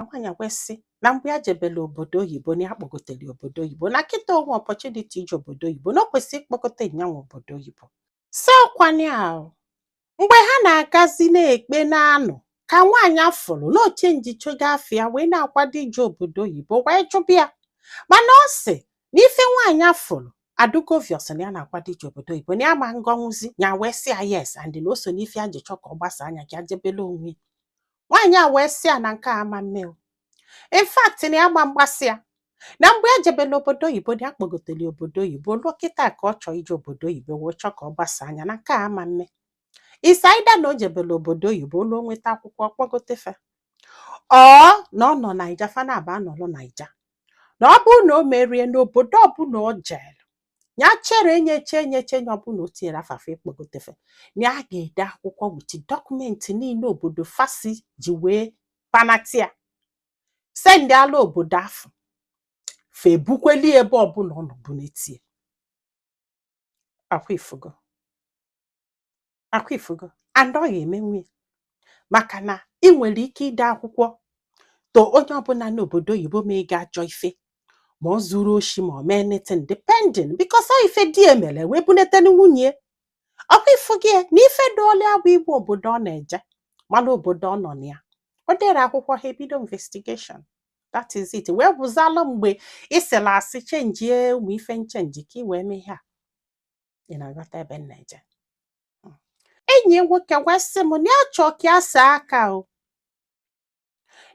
Nwaanyị wee sị na mgbe ya jebere obodo oyibo, na ya kpọgotere obodo oyibo, na kịta onwe opportunity ije obodo oyibo, na o kwesịrị ịkpọgote nyanwa obodo oyibo. Si ọkwani ahụ mgbe ha na-agazi na-ekpe na-anụ ka nwaanyị afụrụ na oche njichogo afịa wee na-akwado ije obodo oyibo, wee jụbịa. Mana ọ sị na ife nwaanyị afụrụ adụgo obvious na ya na-akwado ije obodo oyibo, na ya ma ngọnwụzi ya. Wee sị ya yes, and na o so n'ife ya ji chọ ka ọ gbasa anya ka ya jebele onwe ya. Nwaanyị a wee sị ya na nke a ama mme o. In fact, na ya gba mgbasị ya na mgbe ya jebele obodo oyibo, na ya kpọgotere obodo oyibo, lụọ kịta ka ọ chọọ ije obodo oyibo, wee chọọ ka ọ gbasa anya, na nke a ama mme. Isaida na o jebele obodo oyibo, lụọ, nweta akwụkwọ, kpọgotefe ọ na ọ nọ Naija, fana aba anọlụ Naija, na ọ bụrụ na o merie n'obodo ọbụla o jere, ya chere enyeche enyeche enye ọbụla o tinyere afafa ịkpọgotefe, na ya ga-ede akwụkwọ with document niile obodo fasi ji wee panatia send ala obodo afọ fa ebukweli ebe ọbụla ọ nọ bụ n'etie. Akwa ifugo, akwa ifugo, and ọ ga-emenwu ya, maka na ị nwere ike ide akwụkwọ to onye ọbụla n'obodo oyibo ma ị ga-ajọ ife, ma ọ zuru oshi, ma ọ mee anything, depending, because ọ ife di emere wee bunetenu nwunye. Ọkwa ifu gị na ife dụọla bụ igwe obodo ọ na-eje, mana obodo ọ nọ na ya, o dere akwụkwọ, ha ebido investigation. That is it. Wee bụzalụ mgbe ị sịrị asị chenjie ụmụ ife nchenji ka ị wee mee ihe a. Ị na-aghọta ebe m na-eje? Enyi ya nwoke wee sị m na ya chọọ ka ya saa aka o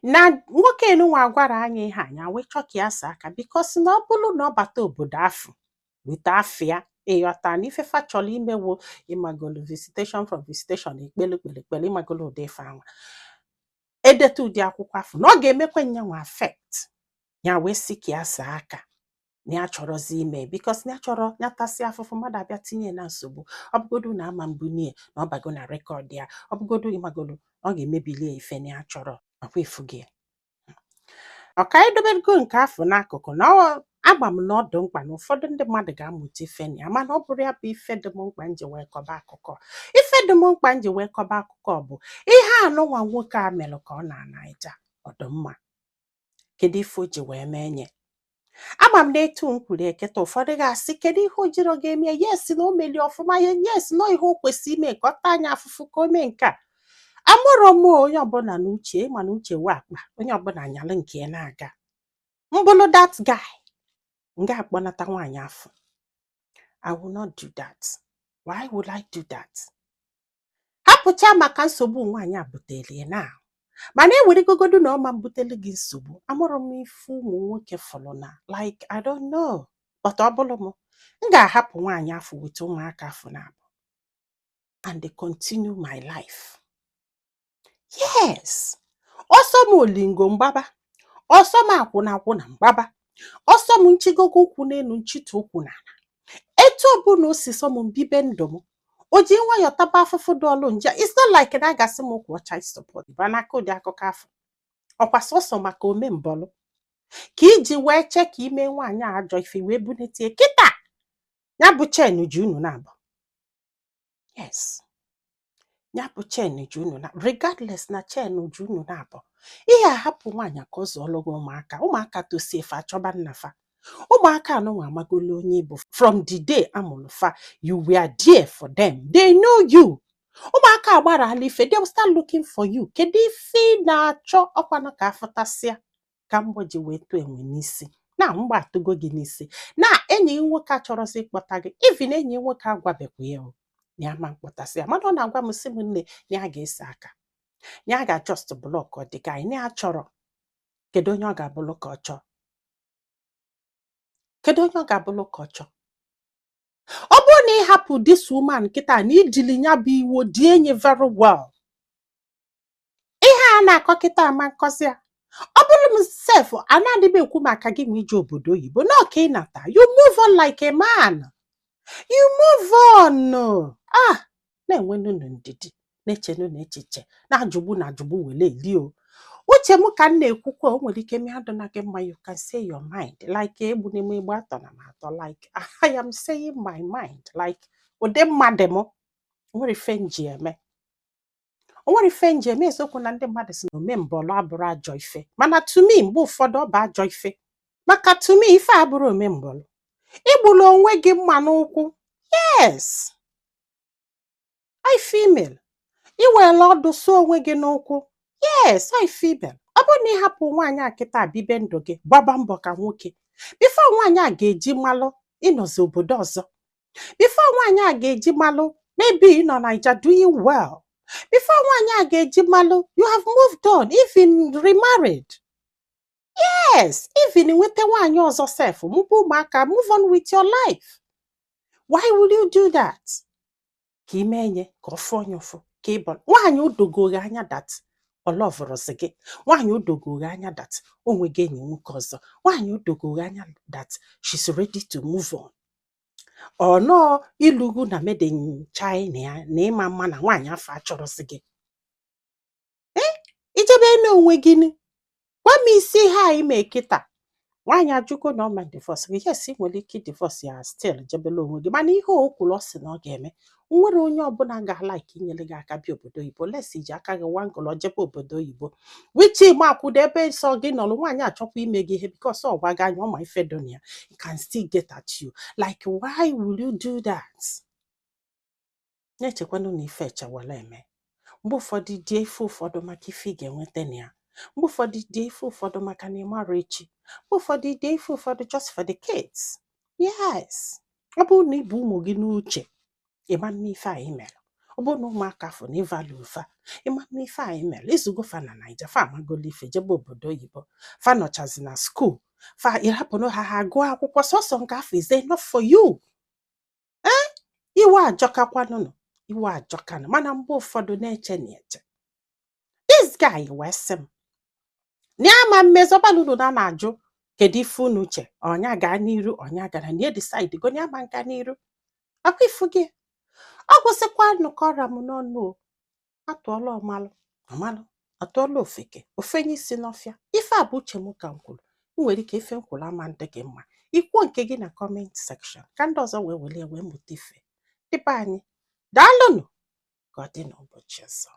na nwoke enunwa gwara anyị ihe anya, wee chọọ ka ya saa aka, because na ọ bụrụ na ọ bata obodo afọ weta afịa, ịghọta na ife fa chọrọ imewo, ịmagolo visitation from visitation, ekpelu kpere ekpere, ịmagolo ụdị ife anwa, edeta ụdị akwụkwọ afọ na ọ ga-emekwa nyanwa affect ya. Wee sị ka ya saa aka, na ya chọrọzi ime, because na ya chọrọ ya tasị afụfụ mmadụ abịa tinye na nsogbu. Ọ bụgodu na ama mbunie na ọ bago na record ya, ọ bụgodu, ịmagolo, ọ ga-emebili ya ife na ya chọrọ. Ọkwa ifu gị, ọka edobego nke afọ n'akụkụ na ọ agba m na ọ dị mkpa na ụfọdụ ndị mmadụ ga-amụta ife na ya. Mana ọ bụrụ ya bụ ife dị m mkpa m ji wee kọba akụkọ. Ife dị m mkpa m ji wee kọba akụkọ bụ ihe anụnwa nwoke a melụ ka ọ na Naija. Ọ dị mma? Kedu ife o ji wee mee nye? Ama m na etu m kwuru eketa, ụfọdụ ga-asị, kedu ihe o jiro ga-eme? Yes, na o melie ọfụma. Yes, na ihe o kwesịrị ime ka ọ taa anya afụfụ ka o mee nke a. Amụrụ m onye ọbụla na uche, mana uche wee akpa onye ọbụla anyalụ nke ya na-aga mbụlụ. That guy m ga-akpọnata nwaanyị afọ, I will not do that. Why would I do that? Hapụcha maka nsogbu nwaanyị a butere ya na mana eweregogodu na ọma mbutelu gị nsogbu. Amụrụ m ife ụmụ nwoke fọrọ na, like, I don't know, but ọ bụrụ m, m ga-ahapụ nwaanyị afọ weta ụmụaka afọ na abụ and continue my life. Yes, ọsọ m olingo mgbaba, ọsọ m akwụna akwụna mgbaba, ọsọ m nchigogo ụkwụ n'elu, nchịtụ ụkwụ n'ala, etu ọbụla o si sọ m mbibe ndụ m. O ji nwayọọ taba afụfụ dị ọlụ nje. It's not like na a ga-asị m kwụọ child support ba n'aka. Ụdị akụkọ afọ ọkwa sọsọ maka ome mbọlụ ka iji wee chee ka ime nwaanyị a ajọ ife wee bunetie kịta ya bụ chen ji unu na-abụ. Yes, ya bụ chen ji unu na, regardless na chen ji unu na-abụ, ihe ahapụ nwaanyị ka ọ zụọlụ gị ụmụaka. Ụmụaka tosie, fa achọba nna fa. Ụmụaka anụnwa amagolo onye bụ from the day amụrụ fa. You were there for them, they know you. Ụmụaka agbarala ife, they will start looking for you. Kedu ife ị na-achọ? Ọkwanụ ka afụtasịa ka mgbọ ji wee tụọ enwe n'isi na mgba atụgo gị n'isi na enyi gị nwoke achọrọzi ịkpọta gị. Even enyi gị nwoke agwabekwa ya o na ya ma mkpọtasị ya, mana ọ na-agwa m sị m nne na ya ga-ese aka, na ya ga-just block ọ dị gị na ya chọrọ. Kedu onye ọ ga-abụlụ ka ọ chọọ? Kedu onye ọ ga-abụlụ ka ọ chọọ? Ọ bụrụ na ị hapụ this woman kịta na ijili ya bụ iwo dị enyi very well, ihe a na-akọ kịta ama nkọzi ya. Ọ bụrụ m sef, anaghị m ekwu maka gị ma ije obodo oyibo na ọka ịnata. You move on like a man, you move on. Ah, na-enwenunu ndidi, na-echenu na echiche na-ajụgbu na ajụgbu wele eli o. Uche m ka m na-ekwukwa, o nwere ike mịa na gị mma. You can say your mind, like egbu n'ime egbu atọ na m atọ. Like I am saying my mind, like ụdị mmadụ m nwere ife m ji eme. O nwere ife nji eme. Eziokwu na ndị mmadụ si na ome mbọlụ abụrụ ajọ ife, mana to me, mgbe ụfọdụ ọ bụ ajọ ife, maka to me, ife a abụrụ ome mbọlụ. Igbulu onwe gị mma n'ụkwụ. Yes, I female, iwere ọdụ sụọ onwe gị n'ụkwụ. Yes, I female. Ọ bụrụ na ị hapụ nwaanyị a kịta, bibe ndụ gị, gbaba mbọ ka nwoke, before nwaanyị a ga-eji malụ ịnọzi obodo ọzọ, before nwaanyị a ga-eji malụ maybe ị nọ Naija doing well, before nwaanyị a ga-eji malụ you have moved on, even remarried, yes, even nweta nwaanyị ọzọ sef, mụba ụmụaka, move on with your life. Why will you do that? Ka ime nye ka ọ fụọ onye ụfụ ka ị bụ nwaanyị odogoghi anya that ọ loveụrụzi gị, nwaanyị odogoghi anya that o nwego enyi nwoke ọzọ, nwaanyị odogoghi anya that she's ready to move on. Ọ nọọ ilugu na made in China ya na ịma mma na nwaanyị afọ achọrọzi gị. Ee, ijebe n'onwe gị ni, gwa m isi ihe a ime kịta. Nwaanyị ajụgo na ọ ma divorce gị. Yes, ị nwere ike divorce ya, still jebele onwe gị, mana ihe o kwuru, ọ sị na ọ ga-eme, nwere onye ọbụla ga-alike inyere gị aka bịa obodo oyibo lesi iji aka gị wangụlọ jebe obodo oyibo, wichi ma akwụdo ebe nsọ gị nọrọ. Nwaanyị achọkwa ime gị ihe because ọ gwa gị anya, ọ ma ife dị na ya. It can still get at you. Like, why will you do that? Na-echekwanụ na ife echewala eme. Mgbe ụfọdụ die ife ụfọdụ maka ife ị ga-enweta na ya. Mgbe ụfọdụ die ife ụfọdụ maka na ị mara echi. Mgbe ụfọdụ die ife ụfọdụ just for the kids. Yes, ọ bụrụ na ịbụ ụmụ gị n'uche, ịma mma ife a imere. Ọ bụrụ na ụmụaka fụ na ịvalue fa, ịma mma ife a imere. Izugo fa na Naija, fa amagolo ife, jebe obodo oyibo, fa nọchazi na school, fa ịrapụrụ ha, ha gụọ akwụkwọ sọsọ nke afọ. Is enough for you. Ee, iwe ajọkakwanụnụ, iwe ajọkanụ, mana mgbe ụfọdụ na-eche na eche. This guy wee sị m na ya ma mmezi ọbala unu na na-ajụ kedu ife unu che, ọnya gaa n'iru, ọnya gara na ya decide go na ya ma nga n'iru. Akwa ifu gị, ọ gwụsịkwanụ ka ọra m n'ọnụ. O atụọla ọmalụ ọmalụ, atụọla ofeke ofenye isi n'ọfịa. Ife a bụ uche m ka m kwuru. M nwere ike ife m kwuru ama ndị gị mma. Ikwuo nke gị na comment section ka ndị ọzọ wee were wee mụta ife. Dịbe anyị, daalụnụ. Ka ọ dị n'ụbọchị ọzọ.